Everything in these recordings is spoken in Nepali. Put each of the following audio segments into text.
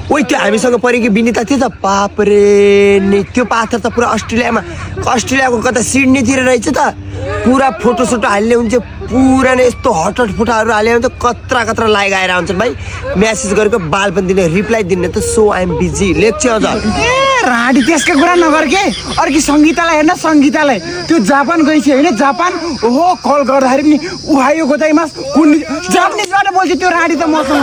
ओइ त्यो हामीसँग परेको विनिता थियो त बाप रे नि त्यो पाथर त पुरा अस्ट्रेलियाको कता सिडनीतिर रहेछ त पुरा फोटोसोटो हाल्ने हुन्छ पुरा नै यस्तो हटहट फोटोहरू हाल्ने हुन्छ कत्रा लाइक आएर हुन्छन् भाइ म्यासेज गरेको बाल पनि दिने रिप्लाई दिने त सो आइ एम बिजी लेख्छ अझ राडी त्यसको कुरा नगर के अर्की सङ्गीतालाई हेर्न सङ्गीतालाई त्यो जापान गएछ होइन जापान ओहो कल गर्दाखेरि पनि उहायो गोदाइमास कुन जापानिजबाट बोल्छ त्यो राडी त मसँग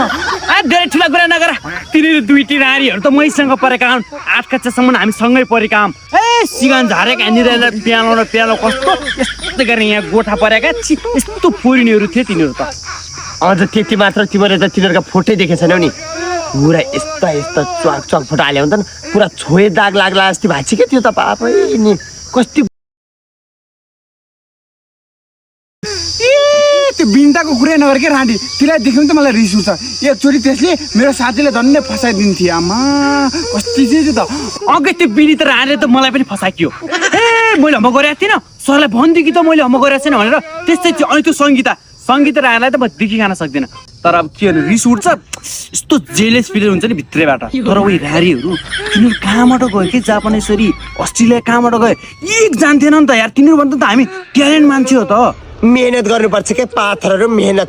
धेरै ठुला कुरा नगर तिनीहरू दुईटी नारीहरू त मैसँग परेका हुन् 8 कक्षासम्म हामी सँगै परेका हौँ सिगान झारेका यहाँनिर प्यानो कस्तो यस्तो गरेर यहाँ गोठा परेका यस्तो फोरिनीहरू थिए तिनीहरू त अझ त्यति मात्र तिमीले त तिनीहरूका फोटै देखेको छैनौ नि पुरा यस्ता च्वाक फोटो हाले हुन्छन् पुरा छोए दाग लाग्ला जस्तै भएको छ क्या त्यो त पापै नि कस्तो त्यो बिन्दाको कुरै नगर के राडी त्यसलाई देख्नु त मलाई रिस उठ्छ एकचोटि त्यसले मेरो साथीले धन्ने फसाइदिन्थ्यो आमा कस्तो चाहिँ त अघि त्यो बिनी त राले त मलाई पनि फसाइयो मैले हम्म गरेको थिइनँ सरलाई भनिदिएँ कि त मैले हम्म गरेको छैन भनेर त्यस्तै थियो अनि त्यो सङ्गीता रायलाई त म देखि खान सक्दिनँ तर अब के भने रिस उठ्छ यस्तो जेलेस फिल हुन्छ नि भित्रैबाट तर उही रारीहरू तिनीहरू कहाँबाट गयो कि जापानेश्वरी अस्ट्रेलिया कहाँबाट गयो एक जान्थेन नि त यार तिनीहरू भन्दा त हामी ट्यालेन्ट मान्छे हो त मेहनत गर्नुपर्छ क्या पाथरहरू मेहनत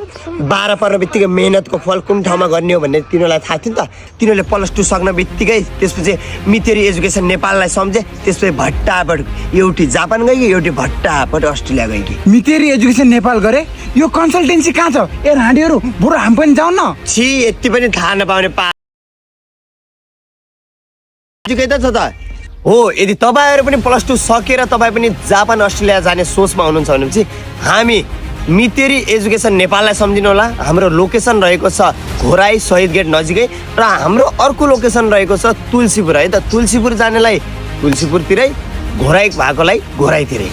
12 पर्ने बित्तिकै मेहनतको फल कुन ठाउँमा गर्ने हो भन्ने तिनीहरूलाई थाहा थियो नि त तिनीहरूले +2 सक्न बित्तिकै त्यसपछि मितेरी एजुकेसन नेपाललाई सम्झे त्यसपछि भट्टापट एउटी जापान गई एउटी भट्टापट अस्ट्रेलिया गई कि मितेरी एजुकेसन नेपाल गरे यो कन्सल्टेन्सी कहाँ छ ए राडीहरू बरु हामी पनि जाउँ न छि यति पनि थाहा नपाउने एजुकेटर छ त हो यदि तपाईहरु पनि +2 सकेर तपाई पनि जापान अस्ट्रेलिया जाने सोचमा हुनुहुन्छ भनेपछि हामी मितेरी एजुकेसन नेपाललाई सम्झिनु होला हाम्रो लोकेसन रहेको छ घोराई शहीद गेट नजिकै र हाम्रो अर्को लोकेसन रहेको छ तुलसीपुर है त तुलसीपुर जानेलाई तुलसीपुरतिरै घोराई भएकोलाई घोराईतिरै